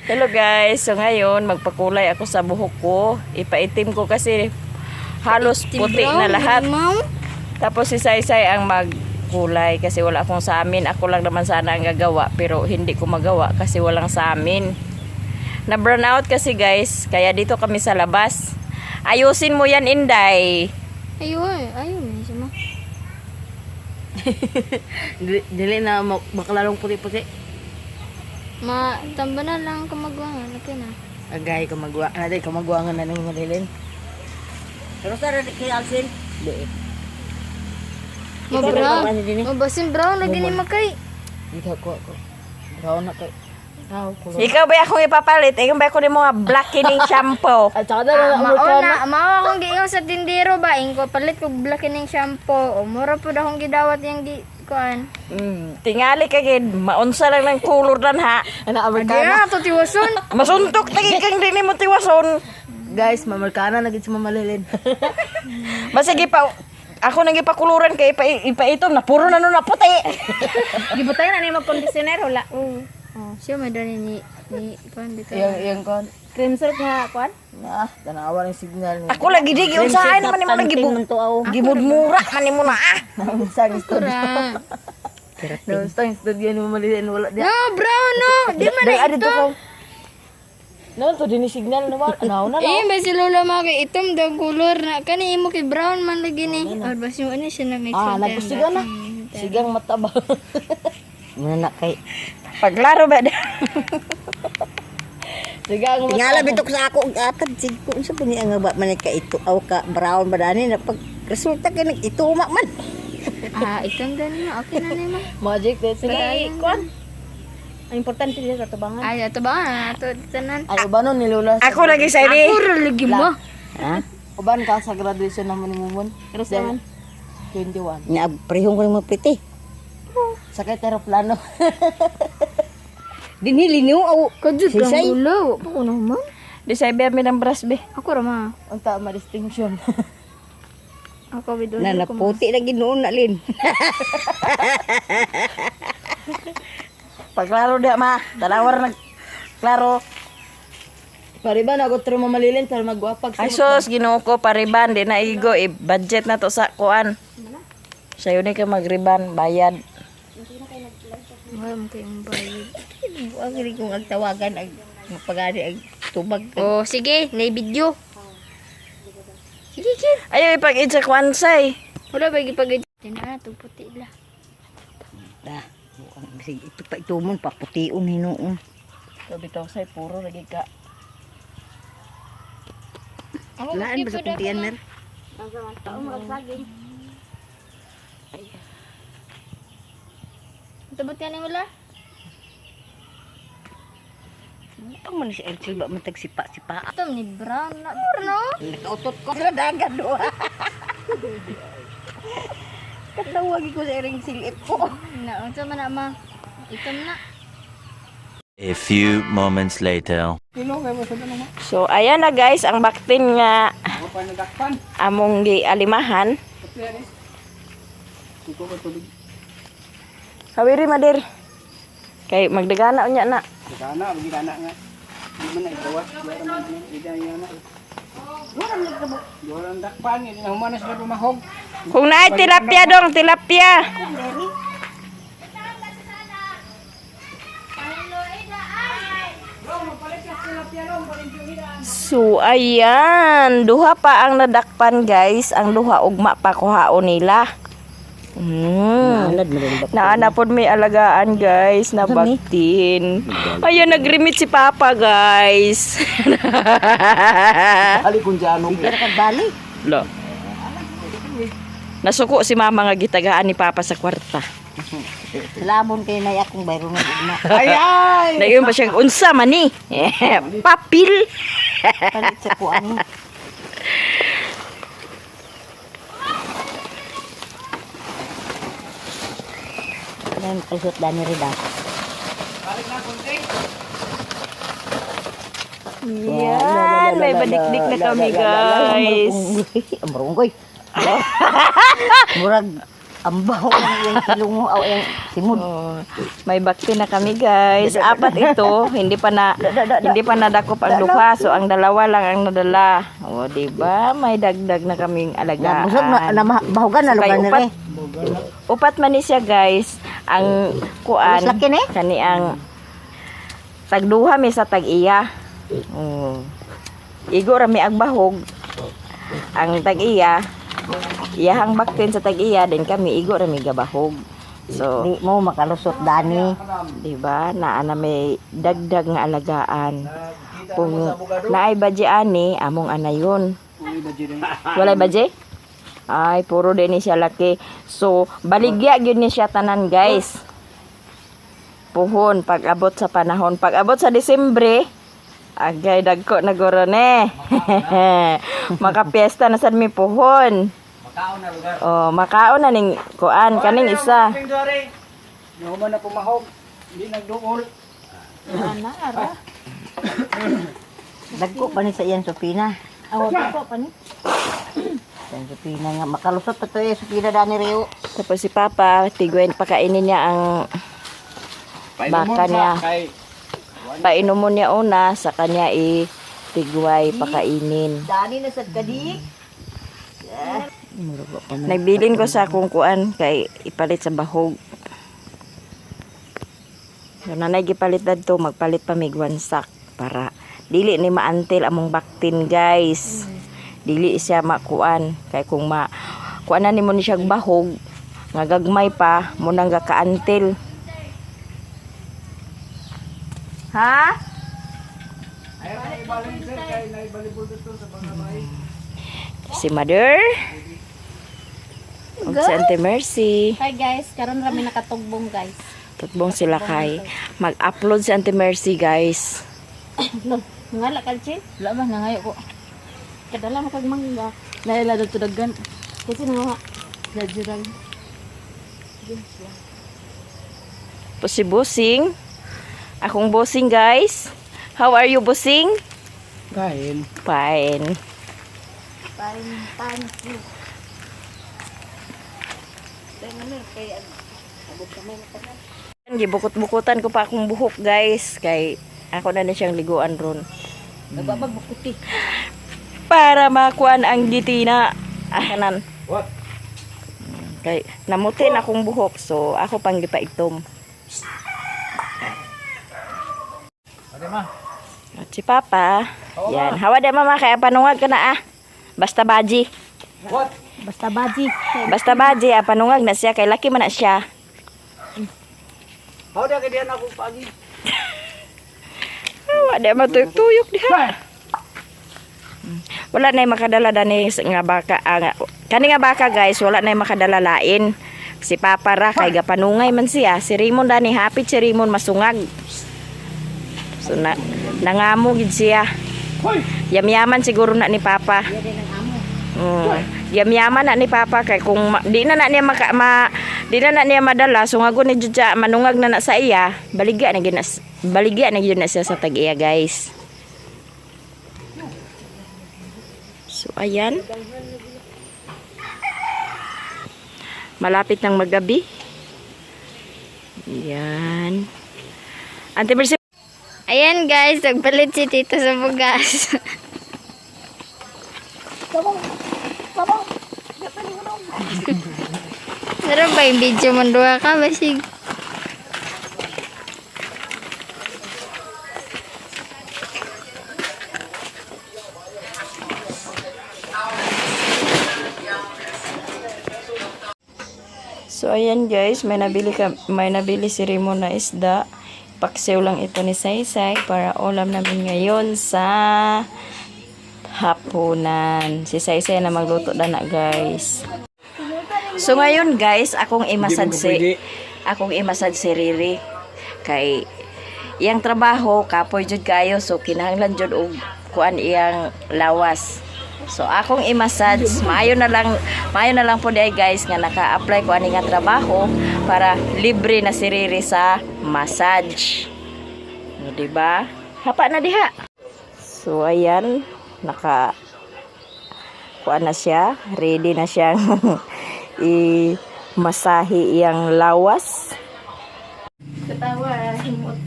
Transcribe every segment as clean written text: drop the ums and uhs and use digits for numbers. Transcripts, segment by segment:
Hello guys, so ngayon magpakulay ako sa buhok ko. Ipaitim ko kasi halos puti na lahat. Ma'am? Tapos si Saysay ang magkulay kasi wala akong sa amin. Ako lang naman sana ang gagawa pero hindi ko magawa kasi walang sa amin. Na burn out kasi guys, kaya dito kami sa labas. Ayusin mo yan, Inday. Ayun, ayun man siya ma. Dili, dili na maklarong puti-puti. Ma, tamba na lang kamagwangan, okay na. Agay kamagwa. Na day kamagwangan na ning malilin. Pero sa rin kay Alcin, Di. Ma brown. Mabasin brown lagi ni makay. Dito ko ko. Brown na kay. Aw, kulor. Ikaw ba akong ipapalit? Ikaw ba ako ni mga blackening shampoo? At saka na Ah, na mao na, mao akong giingon sa tindero ba ingko palit kog blackening shampoo. O mura pud akong gidawat yang gi kuan. Tingali ka gid, maunsa lang ng kulor dan ha. Ana Di Amerikana. na to tiwason. Masuntok tagi kang dini mo tiwason. Guys, mamerkana na gid si Mama Lilin. Masige pa ako nang ipakuluran kay ipaitom na puro na nun na puti. Gibutay na ni mag-conditioner wala. Oo. Oh, siya may dani ni ni kuan dito. Yang yang kon. Cream silk nga kuan. Na, tanawa ng signal ni. Ako lagi di giunsahay naman nimo lagi bu. Gimudmura man nimo na ah. Naunsang studio. Ra. Naunsang studio ni Mama Lilin wala di. No, brown no. Di man na Dai ito. ko. Noon to dinhi signal na wala. Anaw na. Eh, ba si Lola mga kay itom daw kulor na. Kani imo kay brown man lagi ni. Or basin mo ano siya na mix. Ah, nagkusiga na. Sigang mata ba? muna na kay Paglaro ba? Sigang mata. Tingala bitok sa ako og atad sig ko unsa ba niya nga ba man ka ito aw ka brown ba dani na pag resulta kay nag ituma man. Ah, itom daw ni ma. Okay na ni ma. Magic din. Sige, Kuan. Ang importante dito sa tubangan. Ay, ato ba? Ato tanan. Ay, ubanon ni Lola. Ako lagi sa ini. Puro lagi mo. Ha? Uban ka sa graduation naman ni Mumon. Pero sa man. 21. Nya prehong ko nimo piti. Sakay aeroplano. Dinhi liniw aw Kajud kang Sisay. ulo. Pa ko naman. Di sa ibi ng brush be. Ako ra ma. Unta ma distinction. Ako bidon. Na naputi na ginoon na lin. Paglaro di ma. Dalawar nag klaro. Pariba na go tro Mama Lilin para magwapag Ay sus, Ginoo ko pariban di na igo i budget na to sa kuan. Sayo ni ka magriban bayad. Wala mo kayong bayad. Ang gini kong agtawagan ag mapagani ag tubag. Oh, sige, na video. Sige, sige. Ayaw ipag sa kuan say. Wala ba gipag Tina, puti la. Ah, buang sig ito pa itumon papution hinuon. To bitaw say puro lagi ka. Laan ba sa kuntian mer? Tabot yan wala? Ang man si Elsie ba man tagsipa-sipa. Itom ni brown na. Puro no? Nakautot ko sa dagat do. Katawagi ko sa iring silip ko. Na, unsa man na ma? Itom na. A few moments later. So ayan na guys ang baktin nga among gialimahan. Hawiri madir. Kay magdagana unya na. Dagana, magdagana nga. Di man na igawas, di man na na. Duha ang dakpan, hindi na humanas na lumahog. Kung naay tilapia dong, tilapia. So ayan, duha pa ang nadakpan guys, ang duha ugma pa kuhaon nila. Alad mo rin ba? Naana pod may alagaan guys na baktin. Ayun nagrimit si Papa guys. Ali kung dyan, Pero kagbali. Lo. Nasuko si Mama nga gitagaan ni Papa sa kwarta. Lamon kay nay akong bayro ng ugma. Ay, ay! Naiyon pa siya, unsa man ni? Papil. Palit sa kuan. Ano kalisot dani rin ah. Yan, may badikdik na kami guys. Amrunggoy. Murag Ang baho ng iyang kilungo aw iyang simod. Oh, may bakti na kami, guys. Apat ito, hindi pa nadakop ang duha. So ang dalawa lang ang nadala. Oh, di ba? May dagdag na kaming Na busog na, alagaan. na bahugan na So, kay lugar na upat, rin. upat man ni siya, guys. Ang kuan Mas laki ni? kani ang tagduha mi sa tag-iya. Oh. Igo ra mi agbahog. Ang tag-iya, iyahang baktin sa tag-iya din kami igo ra mi gabahog. So, Di mo makalusot dani. di ba? Naa na may dagdag nga alagaan. Kung naay badye ani, among anayon. Walay badye? Ay, puro din ni siya laki. So, baligya gyud ni siya tanan, guys. Puhon pag abot sa panahon, pag abot sa Disyembre, agay dagko na guro ne. Makapiesta na sad mi puhon. Makaon na lugar. Oh, makaon na ning kuan kaning isa. Nahuman na pumahog. Hindi nagduol. Dagko pa ni sa iyang supina. Aw, ko pa ni. Sa iyang supina nga makalusot pa to eh supina dani reo. Tapos si Papa, tigwen pakainin niya ang baka niya. Kay Painumon niya una, sa kanya i tigway pakainin. Dani na sad kadik. Nagbilin ko sa akong kuan kay ipalit sa bahog. So, nanay gipalit dadto, magpalit pa mig one sack para dili ni maantil among baktin, guys. Dili siya makuan kay kung ma kuan na nimo ni siya bahog nga gagmay pa mo nang gakaantil. Ha? Si Mother. Ug si Auntie Mercy. Hi guys, karon ra mi nakatugbong, guys. Tutbong sila kay mag-upload si Auntie Mercy, guys. No, ngala kalchin. Wala man nangayo ko. Kadala mo kag mangga. Naila dito daggan. Kasi nga Natural. Po si Busing. Akong Busing, guys. How are you, Busing? Kain. Fine. Gibukot-bukutan ko pa akong buhok, guys, kay ako na na siyang liguan ron. Nagbabagbukoti. Para makuan ang gitina. Kanan. What? Kay namuti na akong buhok, so ako pang gipaitom. At si Papa, yan. Hawa de mama, kaya panungag ka na ah. Basta baji. What? Basta baji. Basta baji, ah, panungag na siya. Kay laki man na siya. How da kay diyan ako pagi. Hawa de matuyok-tuyok diha. Wala na yung makadala dani nga baka. Ah, nga, kani nga baka, guys, wala na yung makadala lain. Si Papa ra kay gapanungay man siya. Si Raymond dani hapit si Raymond masungag. So na nangamo gid siya. Hoy! Yamyaman siguro na ni Papa. Yamyaman na ni Papa kay kung di na na niya maka, ma, di na na niya madala sungagon ni jud siya, manungag na na sa iya, baligya na gyud na baligya na gyud na siya sa tag-iya, guys. So ayan. Malapit nang maggabi. Yan. Ante Mercy, Ayan guys, nagpalit si tita sa bugas. Meron ba yung video mo duha ka? Basig. So ayan guys, may nabili si Rimo na isda. Paksiw lang ito ni Saysay para ulam namin ngayon sa hapunan. Si Saysay na magluto na na, guys. So ngayon guys, akong imasad si Riri kay iyang trabaho kapoy jud kayo, so kinahanglan jud og kuan iyang lawas. So akong i-massage, maayo na lang po diay guys nga naka-apply ko ani nga trabaho para libre na si Riri sa massage. No, di ba? Hapa na diha. So ayan, naka kuan na siya, ready na siyang i Masahi iyang lawas. Katawa, himot.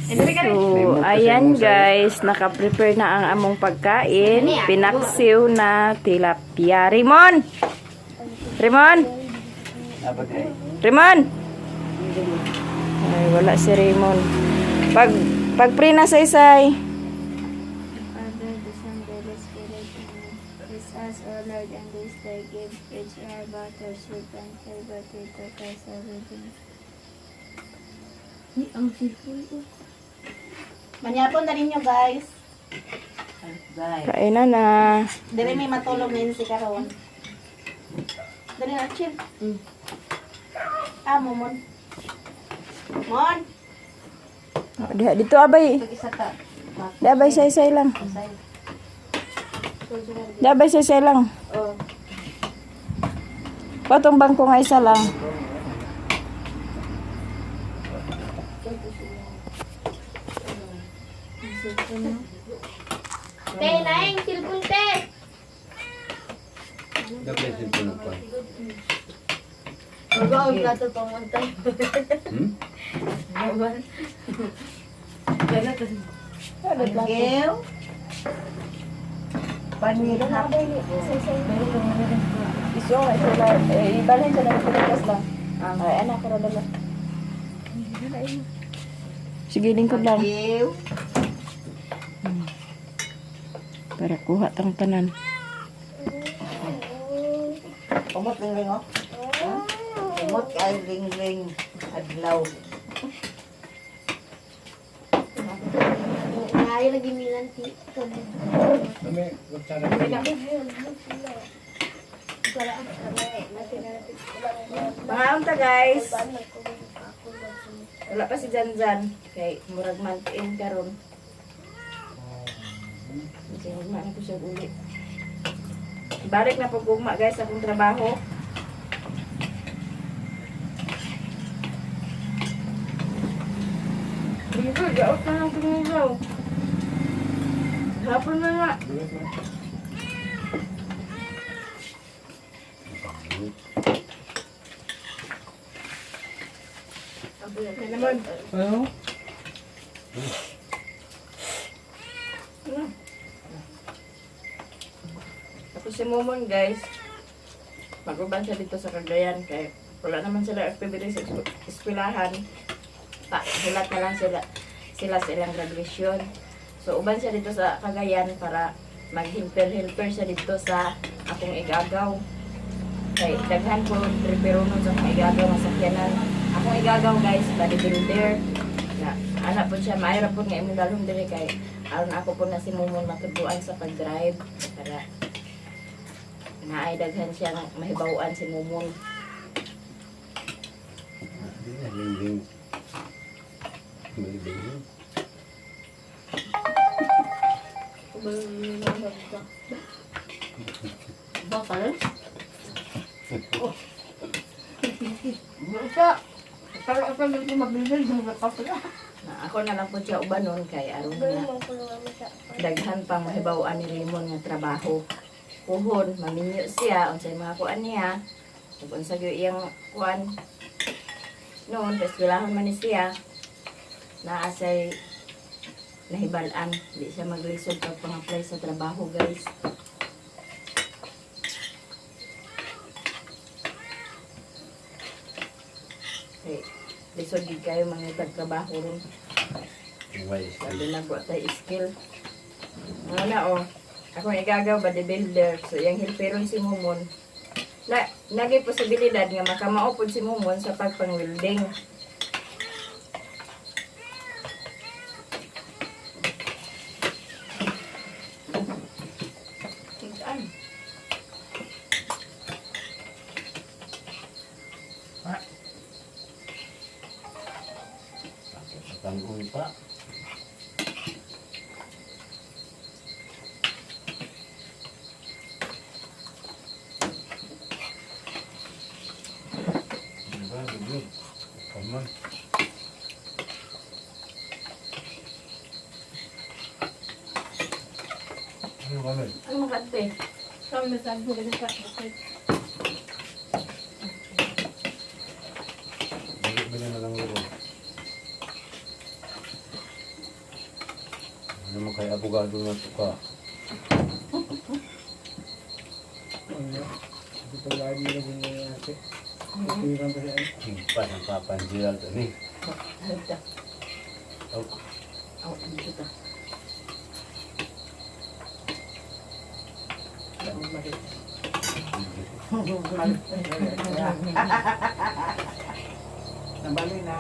So, ayan guys, naka-prepare na ang among pagkain. Pinaksiw na tilapia. Rimon! Rimon! Rimon! Ay, wala si Raymond. Pag-pray na sa isay. Father, the Son, the Holy Spirit, Amen. Bless us, O Lord, and this thy gift, which are about to receive and potato Christ our Redeemer. Manyapon na ninyo guys. Kain na na. Dili may matulog na si karon. Dali na chill. Ah, mo mon. Mon. Oh, diha, dito abay. Di abay, say-say lang. Di abay, say-say lang. Patong bangko nga isa lang. Te, naing, silpon te! Dapat silpon na pa. Magaog na ito pamuntay. Hmm? Thank you. Panira. Iso nga, iso lang. Eh, ibalhin sa lang pilitas lang. Ay, anak, pero dala. Sige, lingkod lang. Thank you. Para kuha tang tanan. Umot ling-ling oh. Umot kay ling-ling adlaw. Ay, lagi milan ti. Kami, kutsara ko. Pangaon ta guys. Wala pa si Janjan kay murag month-end karon. Kasi ugma na ko siya uli. Balik na pag ugma guys akong trabaho. Dito, gaot na lang tumigaw. Hapon na nga. Ano? Tapos si Momon guys, mag-uban siya dito sa Cagayan kay wala naman sila activity sa eskwelahan. Pa, hulat na lang sila sila sa ilang graduation. So uban siya dito sa Cagayan para mag-helper-helper siya dito sa akong igagaw. Kay daghan ko preparonon sa akong igagaw nga sakyanan. Akong igagaw guys, bodybuilder. Na anak po siya, maayo ra po nga imong dalhon diri kay aron ako po na si Momon matudluan sa pag-drive para naay daghan siyang mahibaw-an si Mumon. Ling-ling. Ling-ling. Bakal? Oh. Isa. Para ako lang mabilis ng kapla. Na ako na lang po siya ubanon kay aron nga daghan pang mahibaw-an ni Raymond nga trabaho. Puhon, maminyo siya unsay mga kuan niya. Ug unsa gyud iyang kuan. Noon, eskwelahan man ni siya. Naa say nahibal-an, di siya maglisod pag pang-apply sa trabaho, guys. Kay lisod gid kayo mga trabaho ron. Wise. Sabi na po tayo skill. Ano na oh. Ako ang igagaw bodybuilder. So iyang helperon si Mumon. Na nagay posibilidad nga makamao pod si Mumon sa pagpang-welding. Saan? Tanggol pa. Diba, good. Come on. Ano kami? Ano makate? Kami sa mo ganun pa. Kay abogado na to ka. Himpas ang papanjiral to ni. Oh, Aw, dito ta. Nabali na.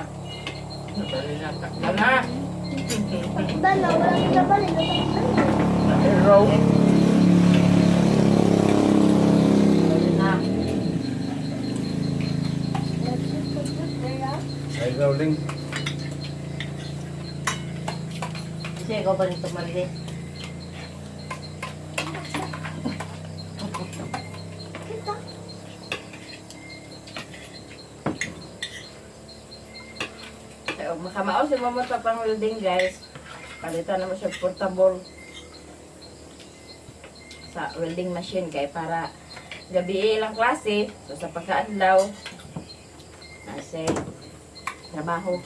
Nabali na. Takda na. Dala, walang nabali. Natakdan. Row. Na. Ay, Rowling. Kasi ikaw ba nito Maride? So, makamao si mama sa pang welding guys. Palitan naman siya portable sa welding machine kay para gabi lang klase. So sa pagkaadlaw nasa trabaho.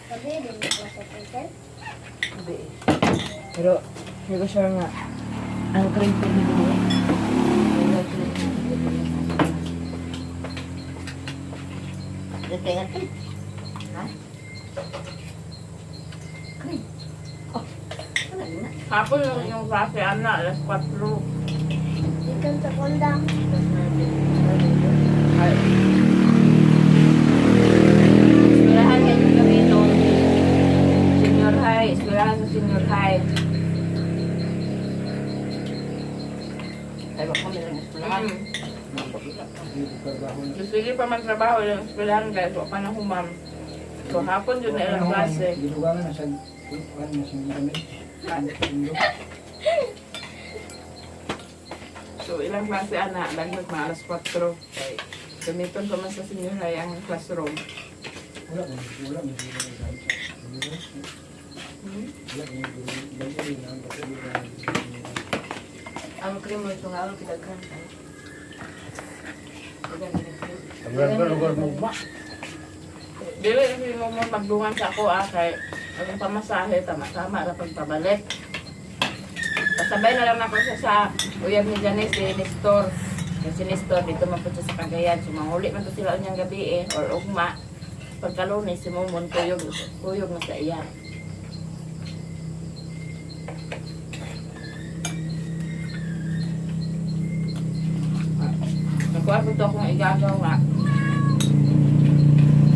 Sabi, din mo sa hotel. Pero, hindi ko sure nga. Ang cream pa nila. Dito nga cream. Ha? Cream. Oh, wala na. Hapon lang yung klase ana alas 4. Ikan sa kondang. Eskwelahan ngayon kami noon. Senior high, eskwelahan sa senior high. Ay, baka may lang eskwelahan. Sige pa man trabaho yung eskwelahan guys, wa pa na humam. So hapon yun na ilang klase. Gilugangan na sa kuan na sa kami. So ilang klase ana, dagdag mga alas 4. Kay gamiton pa man sa senior high ang classroom. Wala mo, wala mo Ang cream mo itong awal kitaghan. Daghan ni cream. Ang lugar mo ba? Dili kasi mo mo magdungan sa ako ah, kay ang pamasahe tama-tama ra pagpabalik. Pasabay na lang ako siya sa uyab ni Janice, si Nestor. Kasi si Nestor dito man po siya sa Cagayan. So manghuli man to sila unyang gabi eh, or ugma. Pagkalunes, si Momon kuyog, kuyog na sa iya. Nakuha po to akong igagaw nga.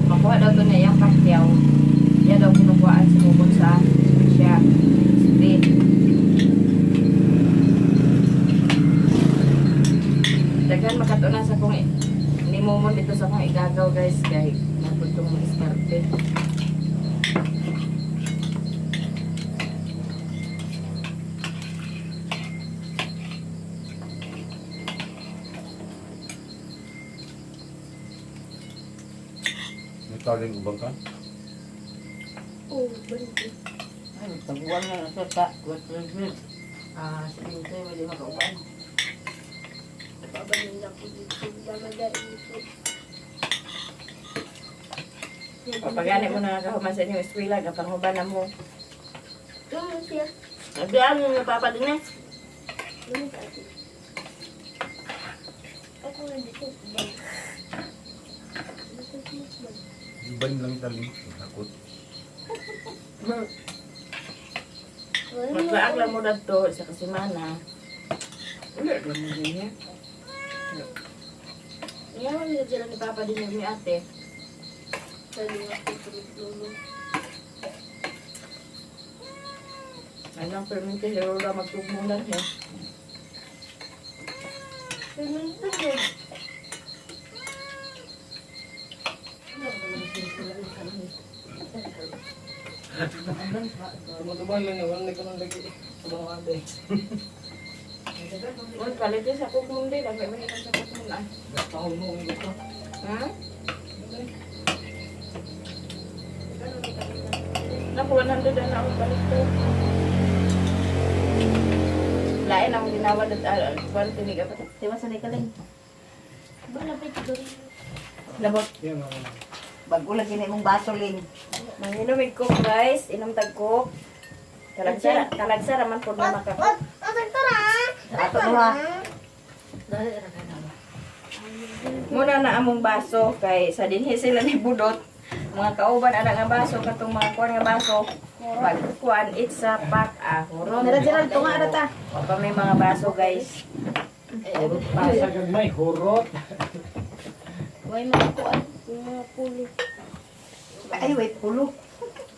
Makuha daw to niya yung pakyaw. Iya daw kinukuhaan si Momon sa siya. Spain. Daghan makatunan sa kong ni Momon dito sa kong igagaw guys kay napuntong mo iskarte. May taling ubang ka? Oh, balik. Ay, taguan na nasa ta. Ah, sa tingin wala makauban. Pabalin ako dito. Damaga dito. Papagani mo na kahuman sa inyong eskwela, kapanghuban na mo. Ano siya? Nabihan mo na papa din eh. Ano sa atin? Ako na dito. Bag. Dito bag. Iban lang taling. Takot. Maglaag lang mo dadto isa ka semana. Wala lang mo din niya. Iya mo nila sila ni papa din yung ni ate. Sabi nga ko tulog-tulog. Anong perminti hero ra magtugmulan eh. Tulog-tulog. Tumutubang lang na wala na kanang lagi. Tubang ate. Mun palit sa kukmun din, daghan man sa kukmun ah. Tahol mo ang gusto. Ha? Naku, 100 na ako balik to. Lain ang ginawa at kwan tinig apa. Di ba sanay ka lang? Ba, lapit ko. Labot. Yeah, mama. Bago lagi na imong baso, Ling. Manginom og Coke, guys. Inom tag Coke. Talagsa, talagsa raman pud na maka. Ato mo ha. Muna na among baso kay sa dinhi sila ni budot. Mga kauban ana nga baso katong mga kuan nga baso. Pag kuan it's a pack ah. Huron. Dara, Gerald, tunga ra ta. Wa pa may mga baso, guys. Pasa gagmay, hurot. Way mga kuan, mga puli. Ay, wait, pulo.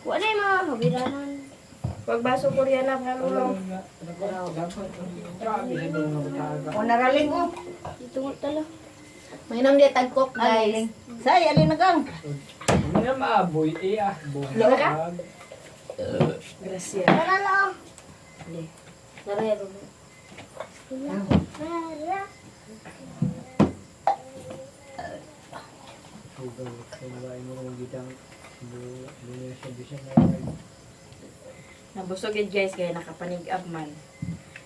Kuan ay mga habiranan. Wag baso koreana kalulong. O naraling oh. Dito nga tala. Mainom di tag Coke, Ay, guys. Ling. Say, alin na kang. Hindi na maaboy, eh ah. Buhay. Gracias. Tara lang. Tara. Tara. Nabusog yun, guys, kaya nakapanigab man.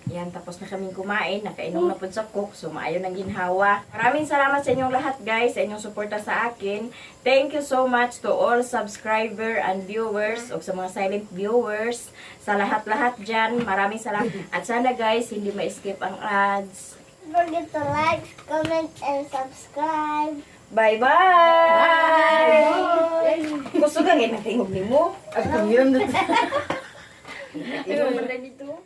Yan, tapos na kaming kumain, nakainom na po sa Coke, so maayo ng ginhawa. Maraming salamat sa inyong lahat, guys, sa inyong suporta sa akin. Thank you so much to all subscriber and viewers, o sa mga silent viewers, sa lahat-lahat dyan. Maraming salamat. At sana, guys, hindi ma-skip ang ads. Don't forget to like, comment, and subscribe. Bye-bye! Gusto ka ngayon nakaingog ni mo? Ang yun. Inom man na dito.